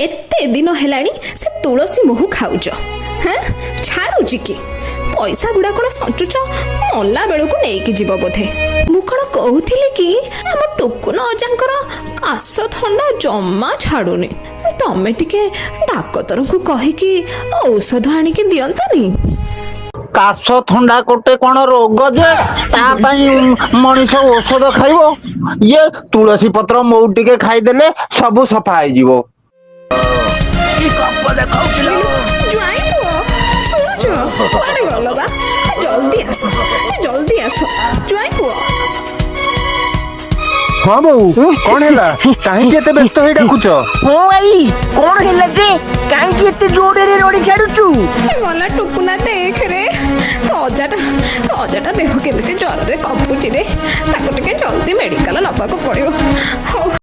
ଏତେ ଦିନ ହେଲାଣି ସେ ତୁଳସୀ ମହୁ ଖାଉଛ, ହେଁ, ଛାଡୁଛି କି? ପଇସା ଗୁଡା କଣ ସଞ୍ଚୁଛ? ମଲା ବେଳକୁ ନେଇକି ଯିବ ବୋଧେ। ମୁଁ କଣ କହୁଥିଲି କି, ଆମ ଟୁକୁନ ଅଜାଙ୍କର କାଶ ଥଣ୍ଡା ଜମା ଛାଡୁନି। ତମେ ଟିକେ ଡାକ୍ତରଙ୍କୁ କହିକି ଔଷଧ ଆଣିକି ଦିଅନ୍ତନି? କାଶ ଥଣ୍ଡା ଗୋଟେ କଣ ରୋଗ ଯେ ତା ପାଇଁ ମଣିଷ ଔଷଧ ଖାଇବ? ଇଏ ତୁଳସୀ ପତ୍ର ମହୁ ଟିକେ ଖାଇଦେଲେ ସବୁ ସଫା ହେଇଯିବ। ଜ୍ୱାଇଁ ପୁଅ, ଶୁଣୁଛ? କୁଆଡେ ଗଲ ବା? ଜଲ୍ଦି ଆସ, ଜଲ୍ଦି ଆସ ଜ୍ୱାଇଁ ପୁଅ। ହଁ ବୋଉ, କଣ ହେଲା? କାହିଁକି ଏତେ ବ୍ୟସ୍ତ ହେଇ ଡାକୁଛ? ହଁ ଆଈ, କଣ ହେଲା ଯେ? କାହିଁକି ଏତେ ଜୋରରେ ରଡି ଛାଡୁଛୁ? ଗଲା ଟୁକୁନା, ଦେଖରେ, ତୋ ଅଜାଟା ଦେହ କେମିତି ଜ୍ୱରରେ କମ୍ପୁଛି ରେ। ତାକୁ ଟିକେ ଜଲ୍ଦି ମେଡିକାଲ ନବାକୁ ପଡିବ। ହଉ।